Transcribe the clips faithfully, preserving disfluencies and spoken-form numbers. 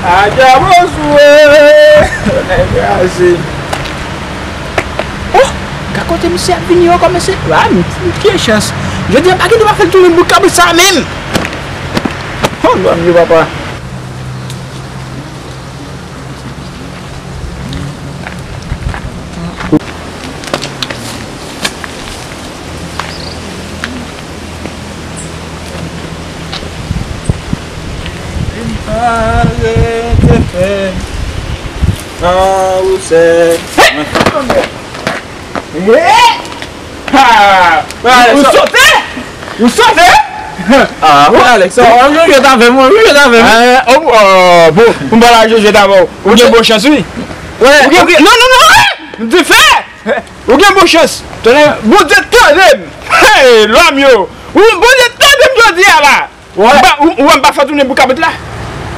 Aja bonswe. Nèg kraze. Oh, gad kote misye ap vini ankò, mesye. Ah, m, m gen chans. Jodi a, pa gen dwa fè l tounen bout kabrit sa menm. Oh, lwa m yo, papa. Vin pa rete fè nan wousè. Hey! Ha! Ou sote? Ou sote? Ah, frè Alex, ou jwe jwèt avè m, wi, ou jwe jwèt avè m. Ah, oh, oh, bon, pou m pale a jwe jwèt avè w. Ou gen bon chans, wi. Wè, ou gen, non, non, non, wè! M di fè! Ou gen bon chans. Tonnè, Bondye tande m. Hey, lwa m yo. Ou, Bondye tande m jodi a la. Ou pa, ou, ou wè m pa fè tounen bout kabrit la.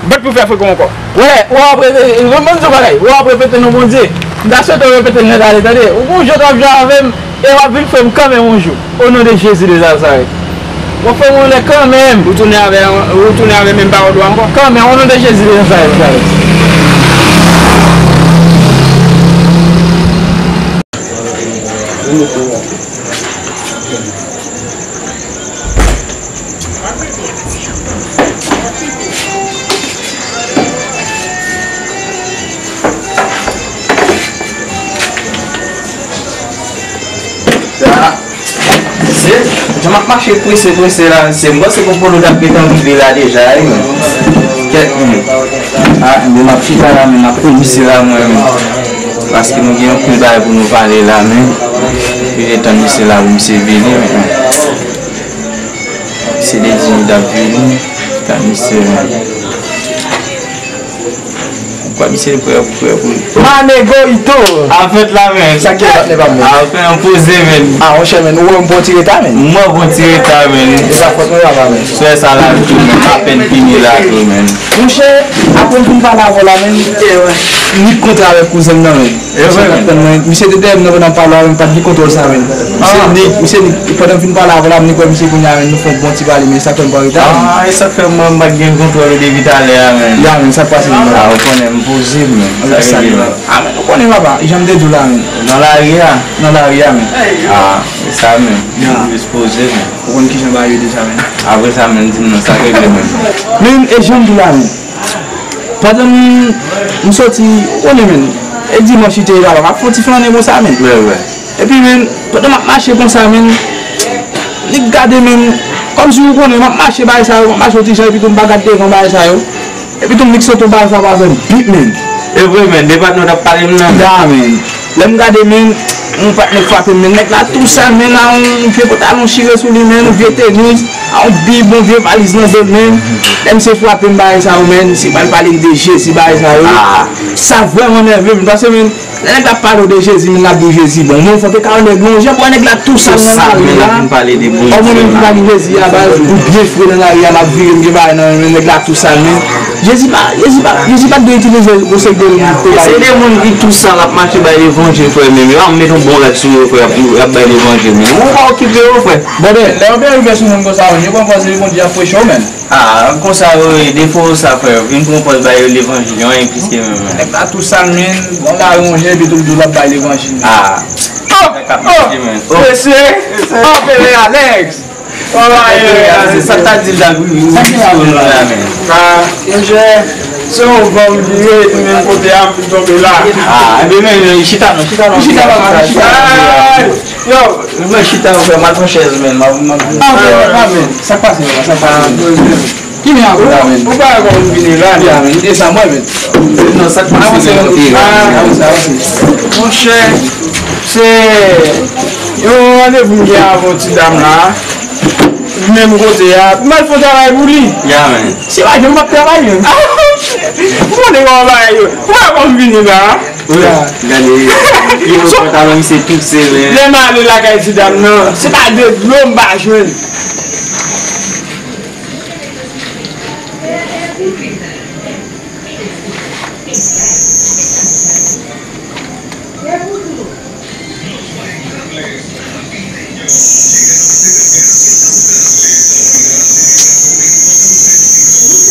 Bat pou fè frekan ankò. Wè, w ap repete, mwen, mwen di w bagay, w ap repete non Bondye. M ta swete w repete l nèt ale, tande. Ou gon jan w t ap jwe avè m, e w ap vin frè m kanmenm yon jou. O non de Jezi de Nazarèt. Mwen frè m yon lè kanmenm. Ou tounen avè, ou tounen avè menm pawòl ou ankò. Kanmenm, o non de Jezi de Nazarèt, Nazarèt. Se, jan m ap mache prese, prese la, se m panse Konpolo t ap gentan rive la deja, wi, men. Kèk minit. Ah, men m ap chita la, men m ap tann misye la, mwen, men. Paske nou gen yon pil bagay pou nou pale la, men. Oblije tann misye la pou misye vini, men. Misye te di m l t ap vini. Tann misye, men. Kwa misye prè, prè pou. Manegoyito! Afèt la, men. Sa ki patnè pa m, men? Ah, fè yon poze, men. Ah, monchè, men, ou wè m pran ti reta, men. Mwen pran ti reta, men. E pa fòt mwen, papa, men. Frè sa la tou, men. Apèn fini la tou, men. Monchè, apre m fin pale avè w la, men, m nik kontre avèk kouzen m nan, men. E vre, men. Misye te dèyè m nan pandan m pale avè l, m pa t gen kontwòl sa, men. Misye nik, misye nik, pandan m fin pale avè l la, m nik wè misye kounye a, men, nou fè yon bon ti pale, men sa k fè m pran reta, men. Ah, e sa k fè mwen m pa t gen kontwòl depi talè a, men. Ya, men, sa k pase, men? Ah, ou konnen m poze, men. Sa k rele, men. Ah, men, ou konnen, papa, jan m te di w la, men. Nan lari a? Nan lari a, men. Ah, e sa, men. Ya. M jis poze, men. Ou konn kijan bagay yo deja, men. Apre sa, men, di m non, sa k rele, men. Men, e jan m di w la, men. Pandan m, m soti, ou konnen, men, e dimanch li te ye la, m ap fè yon ti flannen konsa, men. Wè, wè. Epi, men, pandan m ap mache konsa, men, li gade, men, kòmsi ou konnen, m ap mache bagay sa yo, m ap mache yon ti jan, epi tou m pa gad devan bagay sa yo. Epi tou m nik soti yon bagay sa pa fè m bip, men. E vre, men, de patnè w t ap pale m nan. Ya, men. Lè m gade, men, yon patnè frape m, men nèg la tou sal, men, a yon vye pantalon chire sou li, men, yon vye tenis, a yon bib, yon vye valiz nan do l, men. Lè misye frape m bagay sa yo, men, misye pral pale m de Jezi, bagay sa yo. Ah. Sa vrèman nève m, paske, men, lè nèg la ap pale w de Jezi, men, l ap di w Jezi bon. Mwen, fòk te ka yon nèg lonje, bò nèg la tou sal nan lari la. Tou sal, men, l ap vin pale de Bondye. Ò, mwen menm ki pa gen Jezi a, baz, m byen fre nan lari a, m ap vire, m gen bagay nan men, men nèg la tou sal, men. Jezi pa, Jezi pa, Jezi pa t dwe itilize yon seri de moun pou bay. Se de moun ki tou sal ap mache bay levanjil, frè, men yo. A, m met yon bon rad sou yo, frè, y ap, y ap bay levanjil, men. Ou pa okipe yo, frè. Bon, men, lè yo byen rive sou moun konsa, men, yo pran pòz se Bondye ap preche yo, men. A, konsa yo ye, defo sa, frè. Vin pran pòz bay yo levanjil, yo anyen plis ke menm, men. Nèg la tou sal, men, bon, la ronje, epi tou, tou l ap bay levanjil, men. A. Oh! Nèg ap mache, men. Oh! Mesye! Oh, Pere Alex! Oh, se sa ta di la, wi, wi, wi, wi, wi, wi, wi. Ah, monchè, se yon van m vire, epi menm kote a, m tonbe la. Ah, enben, men, men, chita non, chita non, chita non, chita non. Yo, mwen chita, frè, m al pran chèz, men, m ap, m ap. Ah, men, ah, men, sa k pase, sa k pase? Ki men ankò la, men? Ou pa wè kòman m vini la, men. Ya, men, e sa mwen, men. Non, sa k pase, men, kote la? Ah, sa, sa. Monchè, se yon randevou m gen avè yon ti dam la. Menm kote a. Pou m al fè yon travay pou li. Ya, men. Se pa jan m ap travay, men. Ou konnen kòman bagay yo. Ou wè kòm m vini la. Wi. Gade. Yo pantalon misye tou sere. Lè m ale lakay ti dam nan, se pa de dlo m pa jwenn.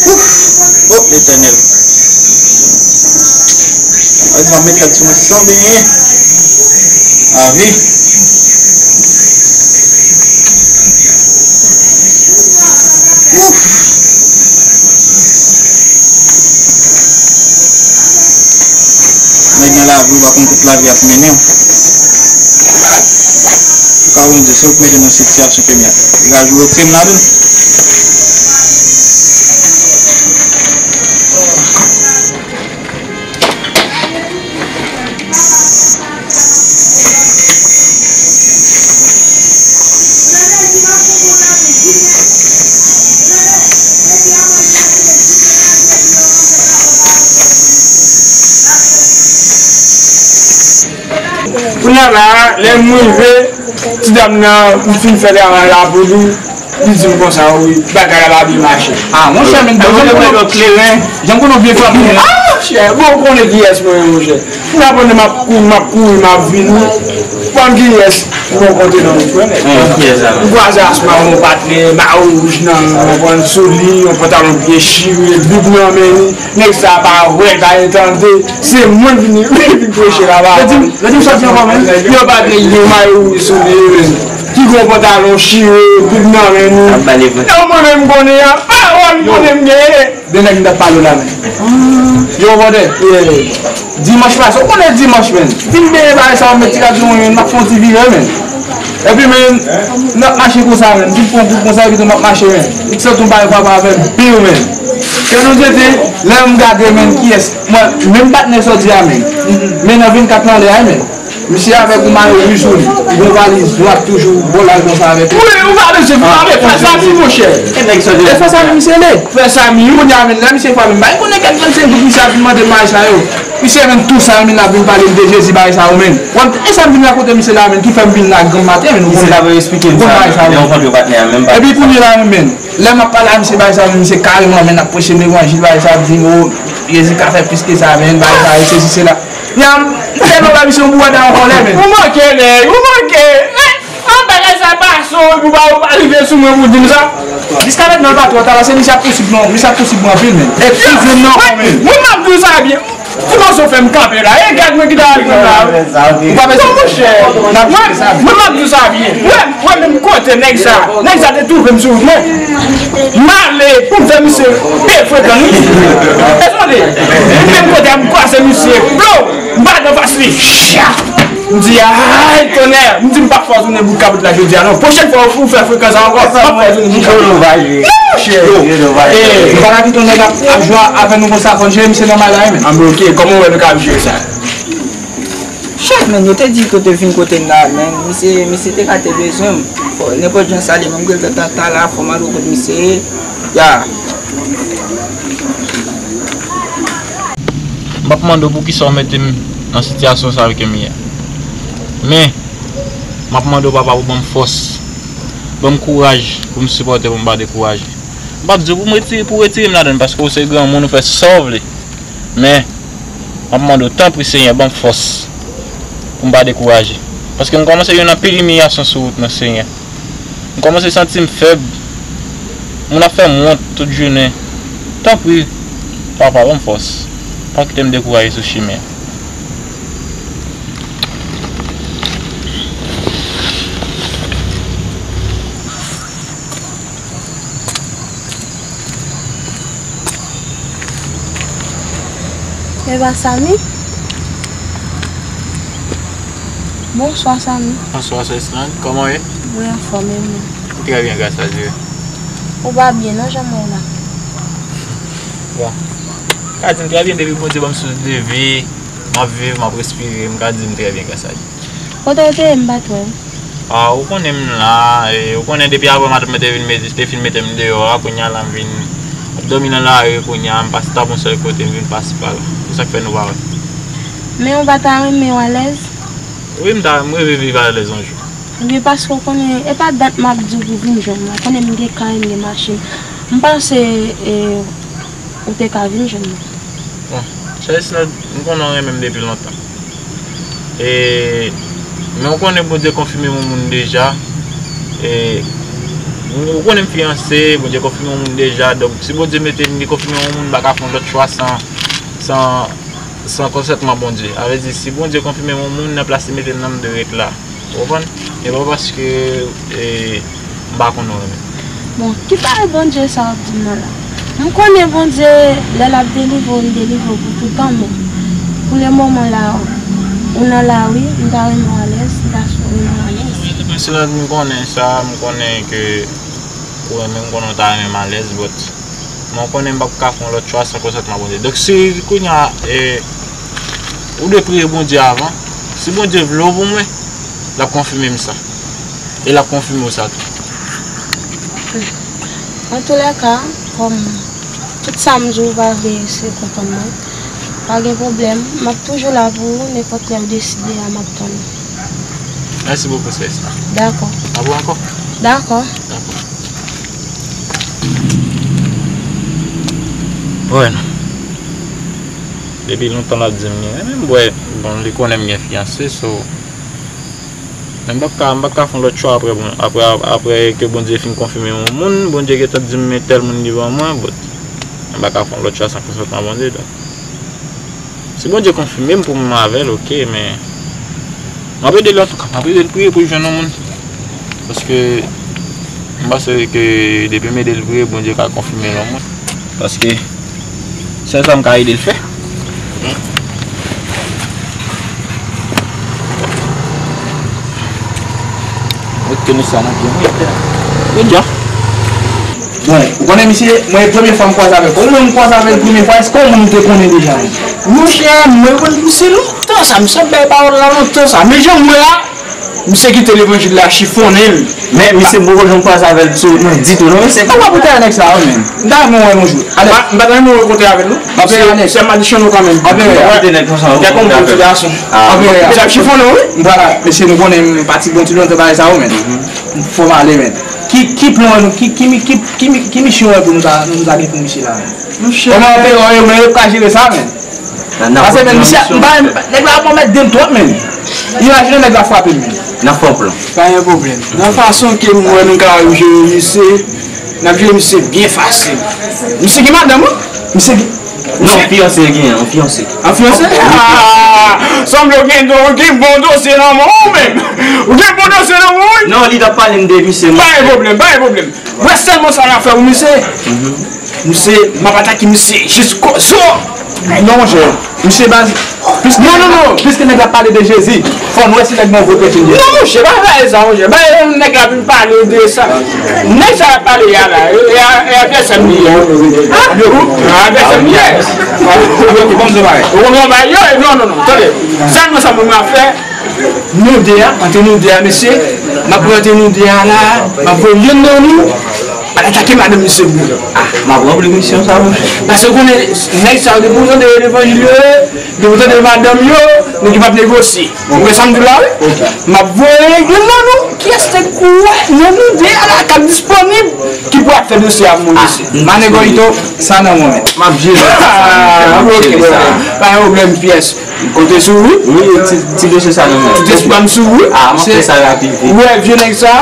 Ouf! Oh, Letènèl. Ak mwen met lèt sou mwen san benyen. Avi. Ouf. Nèg nan lavi, ou pa konn kote lavi ap mennen w. Ou ka wè, Bondye, se ou k mete m nan sitiyasyon ke m ye a. Degaje w, retire m ladan l. Kounye a la, lè m rive, ti dam nan, m fin fè travay la pou li, li di m konsa, wi, bagay la pa byen mache. Ah, monchè, men, jan m konnen w kleren, jan m konnen w byen frape, ah, monchè, bon, ou konnen kiyès mwen ye, monchè. M aprann m ap kouri, m ap kouri, m ap vini. Konn kiyès m rankontre nan wout, frè. M kwaze asma yon patnè, mayo wouj nan, yon pran sou li, yon pantalon byen chire, bib nan men li. Nèg sa pa wè, pa entande. Se mwen k vin, vin preche la, ba. Yo di m, yo di m sòti ankò, men. Yo pa te gen mayo wouj sou li, men. Ki gon pantalon chire, bib nan men li. Ap bale vant. Yo, mwen menm konnen an. Pawòl konnen m genyen. De nèg m t ap pale w la, men. Yo, vòdè. Dimanch pase, ou konnen dimanch, men. Vin benyen bagay sa, ou met ti rad sou mwen, men, m ap fè yon ti vire, men. Epi, men, n ap mache konsa, men. Vin pran kout konsa, epi tou m ap mache, men. M santi yon bagay frape avè m, pil, men. Kè nou tete, lè m gade, men, kiyès? Mwen, menm patnè sòti a, men. Men nan vennkat nan lè a, men. Misye avèk yon mayo wouj sou li, yon valiz dwat toujou bò l al konsa avèk li. Wi, ou pa bezwen, ou pa bezwen fè sa, wi, monchè. E nèg sa de. E fè sa, misye le. Fè sa, mi. Kounye a, men, lè misye frape m, bay konnen kèk trannsenk goud, misye ap vin mande m bagay sa yo. Misye, men, tou sa, men, l ap vin pale m de Jezi, bagay sa yo, men. Wè, e sa m vin rakonte misye la, men, ki fè m vin la granm maten, men, ou konnen. Misye ta vle esplike m sa, lè w rankontre patnè a, menm pa. Epi kounye la, men, lè m ap pale a misye, bagay sa, men, misye kareman, men, ap preche m levanjil, bagay sa, ap di m, o, Jezi ka fè plis ke sa, men, bagay sa, e sesi, sela. Yam, m tèlman ba misye yon bourada an kòlè, men. Ou manke, nèg, ou manke. Eh, an bagay sa pase w, ou pa, ou pa rive sou mwen pou di m sa. Jiska mentnan, l pa twò ta, paske misye ap pousib non, misye ap pousib mwen anpil, men. Eskize m non, men. Mwen, m ap di w sa byen. Ti mòso fè m kanpe la. E gad mwen ki ta al pran la. Ou pa bezwen. Non, monchè. Mwen, mwen, m ap di w sa byen. Wè, mwen menm kote nèg sa. Nèg sa te twouve m sou wout mwen. M ale pou m fè misye peye frekan li. E sonde, menm kote a m kwaze misye, blo, m pa nan fas li. Cha! M di, ay, tonnè! M di, m pa fè w tounen bout kabrit la jodi a, non. Pwochèn fwa ou fè frekan sa ankò, m pa fè w tounen bout kabrit la. Non, monchè. Yo, yo, yo. Eh, nou pa ka kite yon nèg ap, ap jwe avè nou konsa, fò n jere misye nòmal la, wi, men. Ah, men ok, kòman w wè nou ka ap jere sa? Chèf, men, yo te di ke w te vin kote m la, men misye, misye te ka te bezwen m. Fò, nenpòt jan sa li, menm ke l ta, ta la, fò m al wè kot misye ye. Ya. M p ap mande w poukisa w mete m nan sitiyasyon sa ke m ye a. Men, m ap mande w, Papa, pou ban m fòs. Ban m kouraj pou m sipòte, pou m pa dekouraje. M p ap di w pou m retire, pou w retire m ladan l, paske w se granmoun, ou fè sa w vle. Men, m ap mande w, tanpri, Senyè, ban m fòs pou m pa dekouraje. Paske m kòmanse jwenn anpil imilyasyon sou wout mwen, Senyè. M kòmanse santi m fèb. Moun ap fè m wont tout jounen. Tanpri, Papa, ban m fòs. Pa kite m dekouraje sou chimen an. E pa Samy? Bonswa, Samy. Bonswa, Sè Esland. Kòman w ye? Mwen anfòm, e mwen? Trè byen, gras a Dye. Ou pa byen, non, jan m wè w la? Bon. Ka di m trè byen depi Bondye ban m souf de vi. M ap viv, m ap respire, m ka di m trè byen, gras a Dye. Kote w te ye, m pa t wè w? Ah, ou konnen m la, e, ou konnen depi avan madanm mwen te vin mete, te fin mete m deyò a, kounye a la m vin ap dòmi nan lari, kounye a m pase t ap yon sèl kote, m vin pase pa la. Se sa k fè nou pa wè. Men ou pa ta renmen w alèz? Wi, m ta, m reve viv alèz yon jou. Wi, paske w konnen, e pa dat m ap di w pou vin jwenn mwen. Ou konnen m gen kay, m gen machin. M panse, e, ou te ka vin jwenn mwen. Bon, Chèlsnòd, m konnen w renmen m depi lontan. E, men w konnen Bondye konfime m yon moun deja. E, ou konnen m fiyanse, Bondye konfime yon moun deja. Donk, si Bondye mete m, li konfime yon moun, m pa ka fè yon lòt chwa san, san, San konsantman Bondye. Sa vle di, si Bondye konfime m yon moun nan plas li mete l nan m, m dwe ret la. Ou konprann? E pa paske, e, m pa konn ou renmen. Bon, ki bagay Bondye sa w ap di m nan la? M konnen Bondye, lè l ap delivre w, li delivre w pou toutan, men pou le moman la, ou nan lari, m ta renmen w alèz, m ta sou renmen w alèz. Selon m konnen sa, m konnen ke ou renmen m, konnen w ta renmen m alèz, but mwen konnen m p ap ka fè yon lòt chwa san konsantman Bondye. Donk, si kounye a, e, ou dwe priye Bondye avan, si Bondye vle w pou mwen, l ap konfime m sa. E l ap konfime w sa tou. Antoulèka, kòm tout sa m di w pa vle, se konprann mwen. Pa gen pwoblèm, m ap toujou la pou ou, nenpòt lè w deside a, m ap tann ou. Mèsi bokou, Sèsta. Dakò. N ap wè ankò? Dakò. Dakò. Wè non. Depi lontan l ap di m li renmen m, wè, bon, li konnen m gen fiyanse, so, men m p ap ka, m p ap ka fè yon lòt chwa apre, bon, apre, apre ke Bondye fin konfime yon moun, Bondye gentan di m men tèl moun li ban mwen, but m pa ka fè yon lòt chwa san konsantman Bondye, donk. Si Bondye konfime m pou m avè l, oke, men m ap ede l antouka, m ap ede l priye pou l jwenn yon moun. Paske m panse ke depi m ede l priye, Bondye ka konfime l yon moun. Paske sèl sa m ka ede l fè. Mete nou sa nan pye mwen. Good job. Bon, ou konnen misye, mwen premye fwa m kwaze avè l. Ou menm kwaze avè l premye fwa, èske ou moun ou te konnen deja menm? Monchè, mwen konn misye lontan sa, misye ap bay pawòl la lontan sa. Men jan m wè a, misye kite levanjil la chifonnen l. Men misye m poko janm kwaze avè l sou non ditou non, mesye. Ou pa pou tèlè nèg sa yo menm. M ta renmen wè l yon jou. Alèz. M pa, m pa ta renmen w rankontre avè l non. Anpil Alex. Se madichon nou kanmenm. Anpil Alex. Kèk moun pou ti gason. Anpil Alex. Misye ap chifonnen wi. Vwala, mesye nou konnen m pati bon ti lontan bagay sa yo menm. Fò m ale menm. Ki, ki plan nou, ki, ki, ki, ki, ki misyon wè pou nou ta, nou ta gen pou misye la menm? Kòman anperè yo menm yo ka jere sa menm? Pase menm misye, m pa, nèg la ap mèt den twòp menm. Imajine nèg la frape m menm. N ap fè yon plan. Pa gen pwoblèm. Nan fason ke m wè nou ka jere misye, n ap jere misye byen fasil. Misye gen madanm wi. Misye gen... Non, fiyanse li genyen, yon fiyanse. Yon fiyanse? Ah! Sanble w gen, w gen bon dosye nan men w menm. Ou gen bon dosye nan men w wi. Non, li t ap pale m de misye. Pa gen pwoblèm, pa gen pwoblèm. Wè sèlman sa n ap fè pou misye. Misye, m ap atake misye jisko zo. Non, monchè. Misye baz. Non, non, non. Piske nèg la pale de Jezi, fò n wè si nèg nan vre kretyen li ye. Non, monchè, pa pale sa, monchè. Ba, nèg la vin pale de sa. Nèg sa ap pale a la, e, e, e advèsè m li ye. Advèsè m li ye. Ou konprann bagay yo? Non, non, non. Tande. Sèlman sa mwen ap fè. Nou de a, ant nou de a, mesye, m ap pran ant nou de a la, m ap voye youn nan nou al atake madanm misye pou mwen. Ah, m ap ranpli misyon sa, monchè. Paske w konnen, nèg sa yo, depi w tande yo levanjil yo ye, depi w tande madanm yo, nèg yo p ap negosye. Ou konprann sa m di w la, wi? M ap voye youn nan nou, kiyès te kwè nan nou de a la k ap disponib, ki pou al fè dosye a pou mwen, mesye. Manegolito, sa nan mwen menm. M ap jere sa, m ap jere sa. Pa gen pwoblèm pyès. M konte sou ou wi. Wi, ti, ti dosye sa nan men. Ti dosye pa m sou ou wi. Ah, m ap fè sa rapid vit. Ou wè vye nèg sa,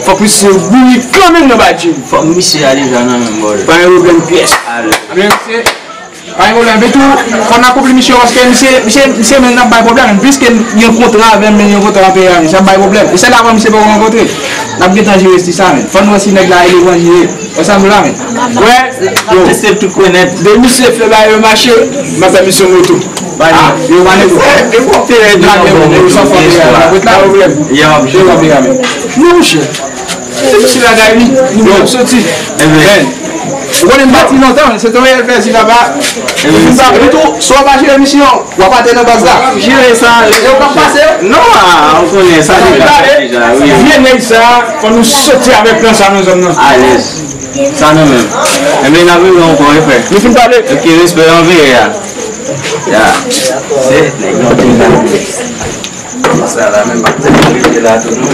fòk misye bouyik kanmenm nan badji m. Fòk misye ale jan nan men m, brother. Pa gen pwoblèm pyès. Ale. Ebyen, misye, pa gen pwoblèm. Men tou, fò n akonpli misyon paske misye, misye, misye menm n ap bay pwoblèm. Piske l gen kontra avè m, men l gen kontra an peyi a, misye ap bay pwoblèm. E sèl avan misye poko rankontre. N ap gentan jere ti sa, men. Fò n wè si nèg la e levanjil ye. Wè sa m di w la, men. Wè, yo. Ap teste l tout kwè nèt. De misye fè bagay yo mache, m ap fè misyon moto. Ah, yo pa nego. E bon, fè rèd yo nan bon moto, fè espwa. Pa pwoblèm. Yo, m ap jere. Yo, monchè. Se misye bagay li, nou menm soti. Men, ou konnen m pati lontan, se travay L P S I papa. Epi tou, si w pa jere misyon, w ap atè nan baz la. W ap jere sa. E w k ap pase yo? Non, ah, ou konnen sa deja fèt deja, wi. Vye nèg sa, fò nou soti avèk plan sa nan zòn nan. Alèz. Sa nou menm. Enben, n ap rive ankò, wi, frè. Nou fin pale. Ok, respè, anveye a. Ya. Se nèg yo te la. Sa la menm, m ap tèt mete la tou, non.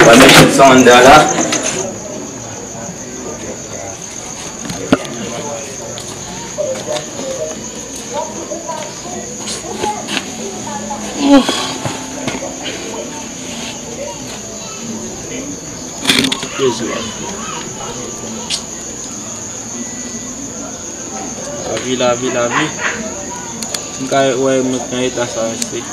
Pa mete sa anndan la. Jezi, lavi, lavi, lavi. M ka wè mwen nan eta sa, mesye.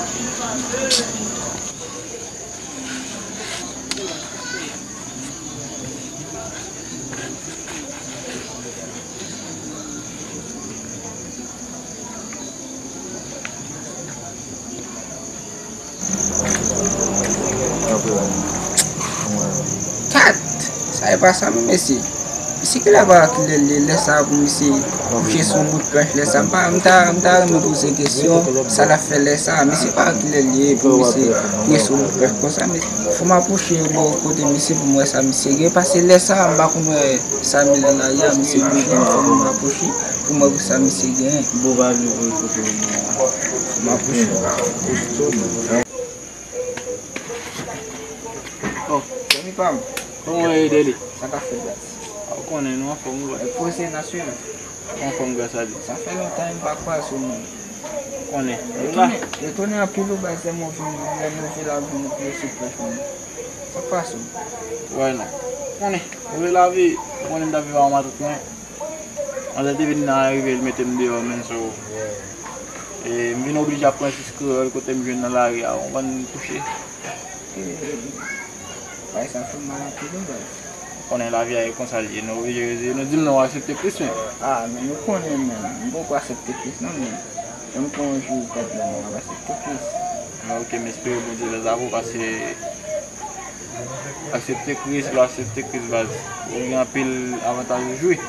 Kat! Sa e pa sa, non, mesye. Misye genlè pa kilè l ye, lè sa pou misye kouche sou bout planch, lè sa. M pa, m ta, m ta renmen poze kesyon, sa l ap fè lè sa. Misye pa kilè l ye pou misye kouche sou bout planch konsa, men fò m apwoche bò kote misye pou m wè sa misye gen. Pase lè sa, m pa konn wè sa m nan lari a, misye bouke, fò m apwoche pou m wè sa misye genyen. Bon, va vin kote w. M apwoche. Oh, zanmi pa m. Kòman w ye, Deli? Sa k ap fèt, baz? A, ou konnen nou anfòm, wi, baz. E poze nasyonal. Ou anfòm, gras a Dye. Sa fè lontan m pa kwaze w, menm. Konnen. Etone, etone anpil, wi, baz, lè m vin, lè m vin la vin nou pye sou pwòch, menm. Sa k pase w? Wè, non. Konnen. Ou vle lavi, ou konnen m t ap viv ak matant mwen. Ann te vin nan rive, l mete m deyò, menm, so. E, m vin oblije ap pran jis kreyòl kote m jwenn nan lari a, ou konprann, m kouche. E, bagay sa fè m mal anpil, wi, baz. Konnen lavi a e konsa l ye, nou oblije rezile. Nou di m non, w aksepte Kris, men. A, men nou konnen, men. M poko aksepte Kris, non, men. Jan m pran yon jou, pèp la, m ap aksepte Kris. A, oke, m espere Bondye fè sa pou w, paske aksepte Kris, lè w aksepte Kris, baz, ou gen anpil avantaj ou jwi.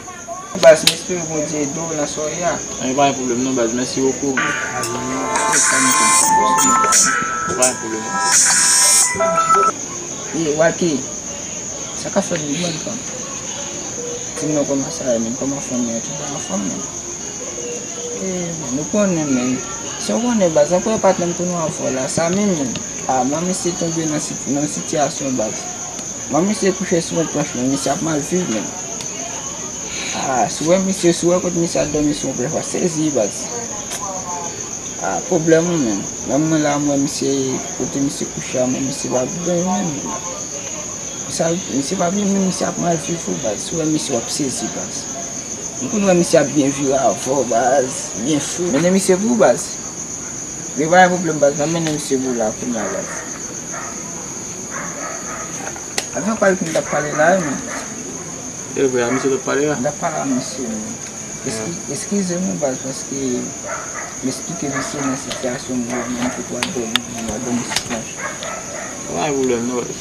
Baz, m espere Bondye ede w nan sa w ye a. Anyen, pa gen pwoblèm non, baz. Mèsi bokou. Pa gen pwoblèm. E, Walky, sa k ap fèt, big man, kan? Di m non, kòman sa ye, men? Kòman fanmi an? Tout bagay anfòm, men? E, nou konnen, men. Si w konnen, baz, anpil patnè m tou nou avè w la, sa menm, men. A, mwen, misye tonbe nan sit-, nan sitiyasyon, baz. Mwen, misye kouche sou yon planch, men misye ap mal viv, men. A, si w wè misye, si w wè kote misye ap dòmi sou yon planch, w ap sezi, baz. A, pwoblèm ou menm. Menm mwen la, mwen, misye, kote misye kouche a, mwen, misye pa byen menm. Sa, misye pa byen menm, misye ap mal viv wi, baz. Si w wè misye, w ap sezi, baz. M konn wè misye ap byen vire avè w, baz. Byen fou. Mennen misye pou ou, baz. Li pa gen pwoblèm, baz. M ap mennen misye pou ou la, kounye a, baz. Avèk Walky m t ap pale la, wi, men. E vre, a misye w t ap pale a? M t ap pale a misye, men. Eski-, eskize m, wi, baz, paske m esplike misye nan sitiyasyon m la, menm kote w ap dòmi, m ap dòmi sou planch. Pa gen pwoblèm, non, baz.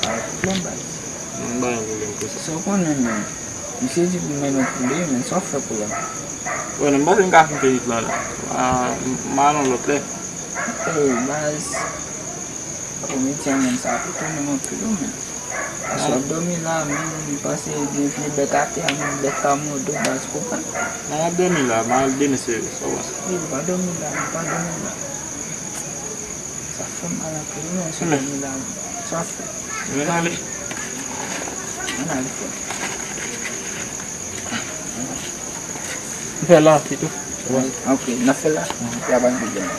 Pa gen pwoblèm, baz. Non, pa gen pwoblèm pou sa. Sa w konnen, men. Misye di pou m mennen w pou li, men sa w fè pou la? Wè, non, m panse m ka fin fè nèt lan la. A, m, m al yon lòt lè. E, baz. Komedyen, men, sa ap etone m anpil, wi, men. Paske w ap dòmi la, men, m panse gen vye bèt atè a, men bèt pa mòde w, baz, konprann? Non, m ap dòmi la, m al demen se, sa w panse? Wi, pa dòmi la, men pa dòmi la. Sa fè m mal anpil, wi, men, si w dòmi la, men. Sa w ap fè? Ann ale. Ann ale, frè. N fè la, se tou. Ok, n ap fè la. Y a pa de pwoblèm.